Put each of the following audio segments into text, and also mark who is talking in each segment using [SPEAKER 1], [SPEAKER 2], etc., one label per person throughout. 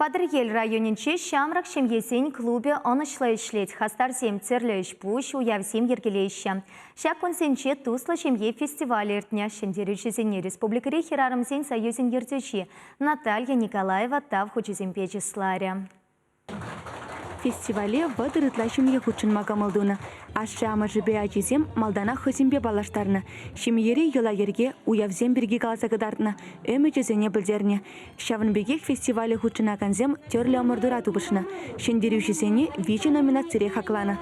[SPEAKER 1] Патӑрьел районӗнче ҫамрӑк ҫемьесен клубӗ ӑнӑҫлӑ ӗҫлет. Хастарсем тӗрлӗ ӗҫ-пуҫ, уявсем йӗркелеҫҫӗ. Ҫак кунсенче Туслӑ ҫемье фестиваль иртнӗ. Ҫӗнтерӳҫӗсене республикӑри Хӗрарӑмсен союзӗн ертӳҫи Наталья Николаева тав хучӗсемпе чысларӗ.
[SPEAKER 2] Фестивале 30 ытла ҫемье хутшӑнма кӑмӑл тунӑ. Ашшӗ-амӑшӗпе ачисем малтанах хӑйсемпе паллаштарнӑ. Ҫемьери йӑла-йӗрке, уявсем пирки каласа кӑтартнӑ, ӗмӗчӗсене пӗлтернӗ. Ҫавӑн пекех фестивале хутшӑнакансем тӗрлӗ ӑмӑртура тупӑшнӑ. Ҫӗнтерӳҫӗсене виҫӗ номинацире хакланӑ.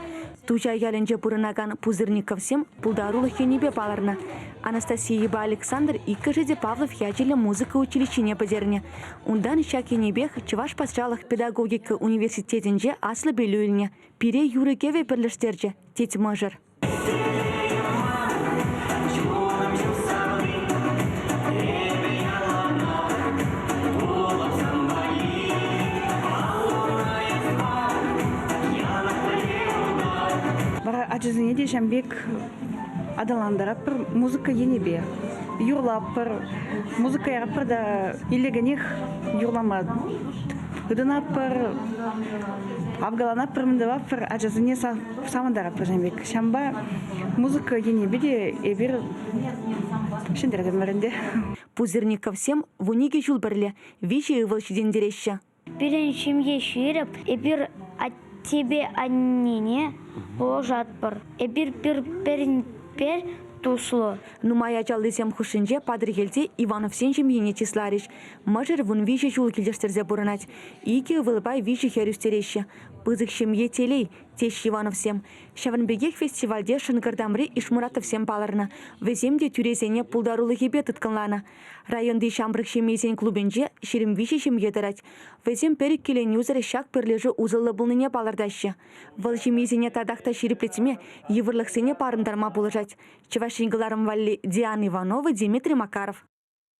[SPEAKER 2] Туҫа ялӗнче пурӑнакан Пузырниковсем пултарулӑх енӗпе палӑрнӑ. Анастасийӑпа Александр иккӗшӗ те Павлов ячӗллӗ музыка училищине пӗтернӗ. Унтан ҫак енӗпех Чӑваш патшалӑх педагогика университетӗнче аслӑ пӗлӳ илнӗ. Пире юрӑ-кӗвӗ пӗрлештерчӗ, тет мӑшӑр.
[SPEAKER 3] Вара ачасене те ҫавӑн пек аталантаратпӑр музыка енӗпе. Юрлатпӑр, музыка яратпӑр та илекенех юрлама тытӑнатпӑр, авкаланатпӑр, мӗн тӑватпӑр, ачасене савӑнтаратпӑр ҫавӑн пек. Ҫавӑнпа музыка енӗпе те эпир ҫӗнтертӗмӗр ӗнтӗ.
[SPEAKER 2] Пузырниковсем 12 ҫул пӗрле виҫӗ ывӑл ҫитӗнтереҫҫӗ.
[SPEAKER 4] Пирӗн ҫемье ҫирӗп, эпир аттепе аннене пулӑшатпӑр. Эпир пӗр-пӗринпе туслӑ.
[SPEAKER 2] Нумай ачаллисем хушшинче Патӑрьелте Ивановсен ҫемйине чысларӗҫ. Мӑшӑр 13 ҫул килӗштерсе пурӑнать. Икӗ ывӑлпа виҫӗ хӗр ӳстереҫҫӗ. Пысӑк ҫемье телей, теҫҫӗ Ивановсем. Ҫавӑн пекех фестивальте Шӑнкӑртамри Ишмуратовсем палӑрнӑ. Вӗсем те тӳресене пултарулӑхӗпе тыткӑнланӑ. Районти ҫамрӑк ҫемьесен клубӗнче 23 ҫемье тӑрать. Вӗсем пӗр иккӗленӳсӗр ҫак пӗрлешӳ усӑллӑ пулнине палӑртаҫҫӗ. Вӑл ҫемьесене татах та ҫирӗплетме, йывӑрлӑхсене парӑнтарма пулӑшать. Чӑваш Ен кӑларӑм валли Диана Иванова, Дмитрий Макаров.